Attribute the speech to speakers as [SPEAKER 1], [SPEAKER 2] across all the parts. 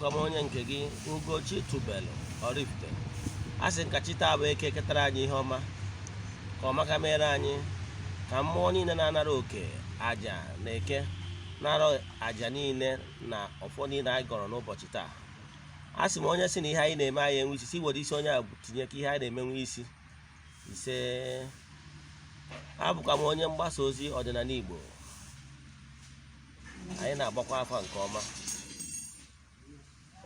[SPEAKER 1] Abụkwa m onye nke gị, Ugochi Tubelu Oraifite. A sị nka chi taa bụ Eke, ketara anyị ihe ọma, ka ọmaka mere anyị, ka mmụọ niile na-anara oke aja na Eke nara aja niile na ọfọ niile anyị gọrọ n'ụbọchị taa. A sị m, onye sị na ihe anyị na-eme anyị enwe isi, si were isi onye a tinye ka ihe anyị na-eme nwe isi. Ise. Abụkwa m onye mgbasa ozi ọdịnala Igbo. Anyị na-agbakwa afa nke ọma.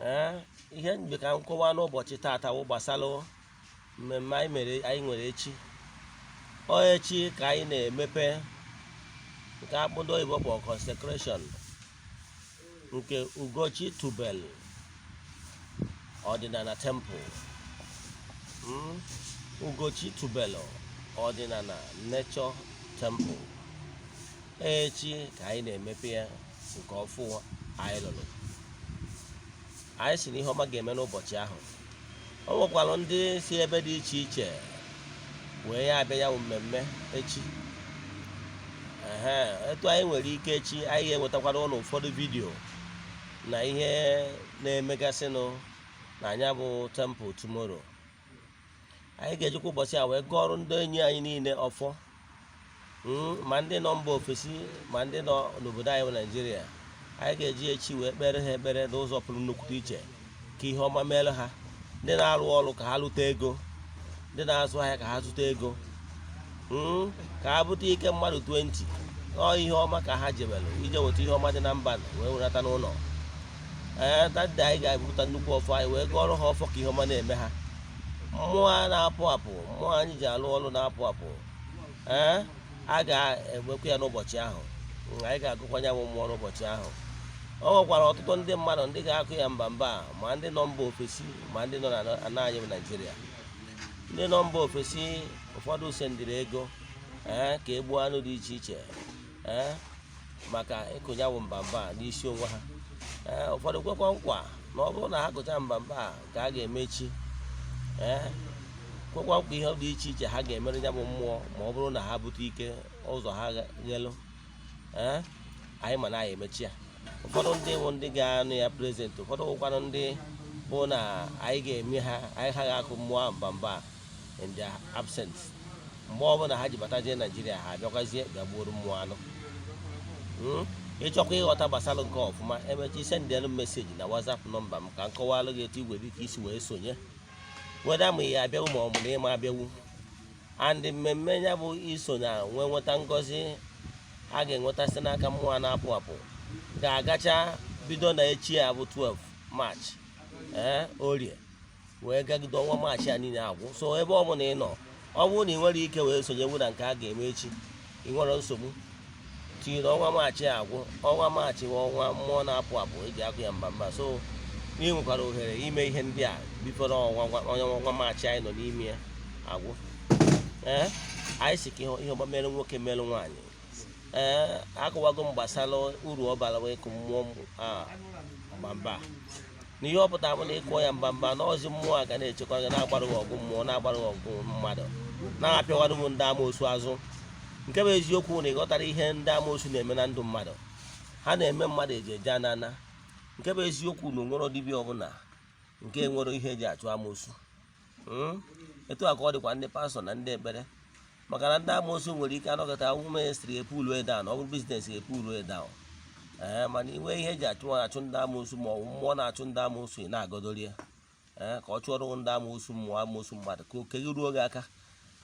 [SPEAKER 1] Ee, ihe mgbe ka m kọwaa n'ụbọchị taata wụ gbasara mmemme anyị mere, anyị nwere echi. Ọ echi ka anyị na-emepe nke akpụ ndị oyibo kpọrọ consecration nke Ugochi Tubelu Ọdịnala Temple. Ugochi Tubelu Ọdịnala Nature Temple, echi ka anyị na-emepe ya nke ọfụ anyị lụrụ. Anyị si na ihe ọma ga-eme n'ụbọchị ahụ. O nwekwara ndị si ebe dị iche iche wee ya abịa ya bụ mmemme echi. Ehe, etu anyị nwere ike echi, anyị ga-ewetakwara ụnụ ụfọdụ video na ihe na-emegasịnụ na anya bụ temple tomorrow. Anyị ga-ejikwa ụbọchị a wee gụọrụ ndị enyi anyị niile ọfọ, ma ndị nọ mba ofesi, ma ndị nọ n'obodo anyị bụ Naijiria. Anyị ga-eji echi wee kpere ha ekpere n'ụzọ pụrụ nnukwute iche, ka ihe ọma meere ha. Ndị na-arụ ọrụ, ka ha lụta ego. Ndị na-azụ ahịa, ka ha zụta ego, ka ha bute ike mmadụ 20. Ọ ihe ọma ka ha jebelu ije weta ihe ọma dị na mba wee wenata n'ụlọ. Ee, dada, anyị ga-ebupụta nnukwu ọfọ anyị wee gụọrọ ha ọfọ ka ihe ọma na-eme ha. Mmụọ a na-apụ apụ, mmụọ anyị ji alụ ọrụ na-apụ apụ, ee, a ga-enwekwa ya n'ụbọchị ahụ. Anyị ga-agụkwa ya bụ mmụọ n'ụbọchị ahụ. O nwekwara ọtụtụ ndị mmadụ ndị ga-akụ ya mba mba, ma ndị nọ mba ofesi, ma ndị nọ na ana anyị bụ Naijiria. Ndị nọ mba ofesi, ụfọdụ sendịrị ego, ee, ka egbuo anụ dị iche iche, ee, maka ịkụnya bụ mbamba n'isi onwe ha. Ee, ụfọdụ kwekwa nkwa na ọ bụrụ na ha kụcha mbamba a ka a ga-emechi, ee, kwekwa nkwa ihe dị iche iche ha ga-emere ya bụ mmụọ ma ọ bụrụ na ha bute ike ụzọ ha ghelu. Ee, anyị ma na anyị emechi ya. Ụfọdụ ndị bụ ndị ga-anụ ya present, ụfọdụ bụkwanụ ndị bụ na anyị ga-eme ha, anyị ha ga-akụ mmụọ ahụ mbamba in their absence. Mgbe ọbụla ha ji batazie Naijiria, ha abịakwazie bịa gbuoro mmụọ anụ. Ịchọkwa ịghọta gbasara nke ọfụma, emecha isendịalụ message na WhatsApp nọmba m ka m kọwalụ gị etu igwe dịka isi wee sonye, weda ma ya abịawu ma ọ bụ na ịma abịawu. And mmemme ya bụ iso na nwee nweta ngọzi a ga-enweta site n'aka mmụọ na-apụ apụ ga-agacha bido na echi a bụ 12 March, ee, Orie, wee gagide ọnwa Maachị a niile agwụ. So ebe ọ bụla ị nọ, ọ bụrụ na ị nwere ike wee sonyewu na nke a ga-eme echi, ị nwere nsogbu. Tinyere ọnwa Maachị agwụ, ọnwa Maachị bụ ọnwa mmụọ na-apụ apụ eji akụ ya mba mba. So ị nwekwara ohere ime ihe ndị a before ọnwa onye ọnwa Maachị anyị nọ n'ime ya agwụ. Ee, anyị si ka ihe ọma mere nwoke, mere nwaanyị. Ee, akọwago m gbasara uru ọ bara ịkụ mmụọ a mbamba na ihe ọ pụtara bụ na ịkụọ ya mbamba na ọzi mmụọ a ga na-echekwa gị, na-agbara gị ọgụ mmụọ, na-agbara gị ọgụ mmadụ, na-apịawara m ndị amoosu azụ. Nke bụ eziokwu na ịghọtara ihe ndị amoosu na-eme na ndụ mmadụ, ha na-eme mmadụ eji eje anana. Nke bụ eziokwu na onwero dibịa ọbụla nke nwere ihe eji achụ amoosu. Etu a ka ọ dịkwa ndị pastọ na ndị ekpere, maka na ndị amoosu nwere ike anọkọta awụ ministry epull down, ọ bụrụ business epull down. Ee, mana inwe ihe eji achụ achụ ndị amoosu, ma ọ bụ mmụọ na-achụ ndị amoosu, ị na-agọdori ya, ee, ka ọ chụọrọ ndị amoosu mmụọ, amoosu mmadụ, ka oke gị ruo gị aka,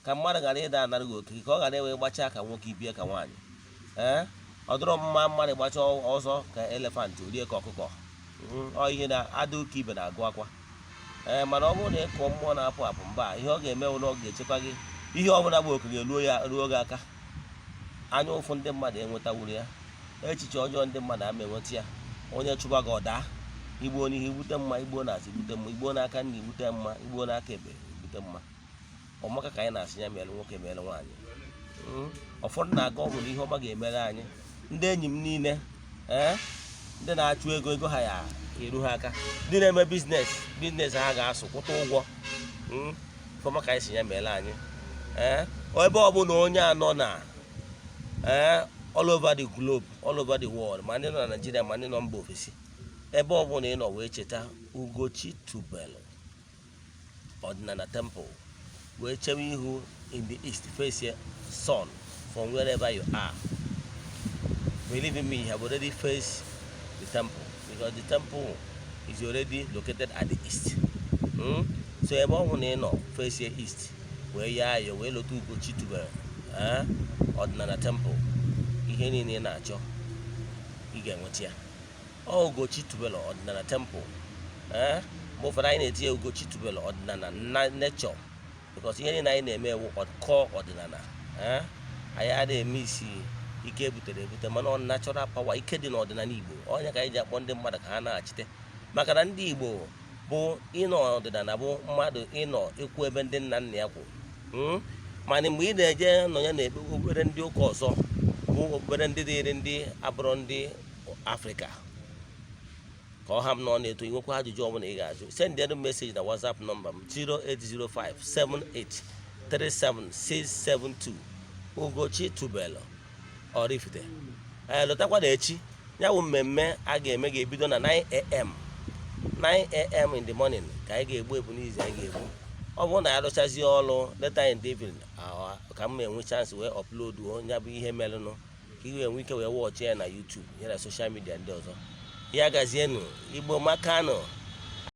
[SPEAKER 1] ka mmadụ ghara ịda anara gị oke gị, ka ọ ghara enwe gbachaa ka nwoke ibie ka nwaanyị. Ee, ọ dịrọ mma mmadụ gbacha ọzọ ka elephant, rie ka ọkụkọ. Ọ ihe na-ada ụka ibe na-agụ akwa. Ee, mana ọ bụrụ na ịkụọ mmụọ na-apụ apụ mba, ihe ọ ga-eme bụ na ọ ga-echekwa gị. Ihe ọbụla bụ oke ga-eruo ya, ruo gị aka. Anya ụfụ ndị mmadụ enwetawuru ya, echiche ọjọọ ndị mmadụ ama enweta ya. Onye chụba gị, ọdaa igbuo n'ihu, igbute mma, igbuo n'azụ, igbute mma, igbuo n'aka nna, igbute mma, igbuo n'aka ekpe, igbute mma. Ọmaka ka anyị na-asị ya mere nwoke, mere nwaanyị. Ụfọdụ na-aga ọgwụ na ihe ọma ga-emere anyị. Ndị enyi m niile, ee, ndị na-achụ ego, ego ha ya eru ha aka. Ndị na-eme business, business ha ga-asụ kwụta ụgwọ. Ifeọma ka anyị si ya mere anyị. Ee, ebe ọ bụla onye anọ na, ee, all over the globe, all over the world, ma ndị nọ na Nigeria, ma ndị nọ mba ofesi. Ebe ọbụla ị nọ wee cheta Ugochi Tubelu Ọdịnala Temple, wee chewe ihu in the east, face sun from wherever you are, believe in me, you have already faced the temple, because the temple is already located at the east. So ebe ọ bụla ị nọ face east wee yaa ayọ wee lota Ugochi Tubelu Ọdịnala Temple, ihe niile ị na-achọ, ị ga-enweta ya. Ọ Ugochi Tubelu Ọdịnala Temple. Ee, mgbe ụfọdụ anyị na-etinye Ugochi Tubelu Ọdịnala na nature, because ihe niile anyị na-eme ewu kọọ ọdịnala. Ee, anyị adịghị eme isi ike ebutere ebute, mana ọ natural power, ike dị n'ọdịnala Igbo. Onye ka anyị ji akpọ ndị mmadụ ka ha na-achite, maka na ndị Igbo bụ ịnọ ọdịnala, bụ mmadụ ịnọ ekwu ebe ndị nna nna ya kwụ. Mana mgbe ị na-eje nọ ya na okpukpere ndị ụka ọzọ, bụ okpukpere ndị dịrị ndị abụrụ ndị Afrịka, ka ọ ha m nọ na-eto. Inwekwa ajụjụ ọbụla ị ga-ajụ, send them message na WhatsApp nọmba m, 08057837672. Ugochi Tubelu Oraifite. Ee, lọtakwa na echi ya bụ mmemme a ga-eme ga-ebido na 9 a.m., 9 a.m. in the morning, ka anyị ga-egbu ebu n'izu anyị ga-egbu. Ọ bụrụ na ya rụchazie ọrụ later in the evening, ka m enwe chance wee upload ya bụ ihe merenụ, ka ị wee nwee ike wee watch ya na YouTube ya na social media ndị ọzọ. Ya gazienụ. Igbo makanụ.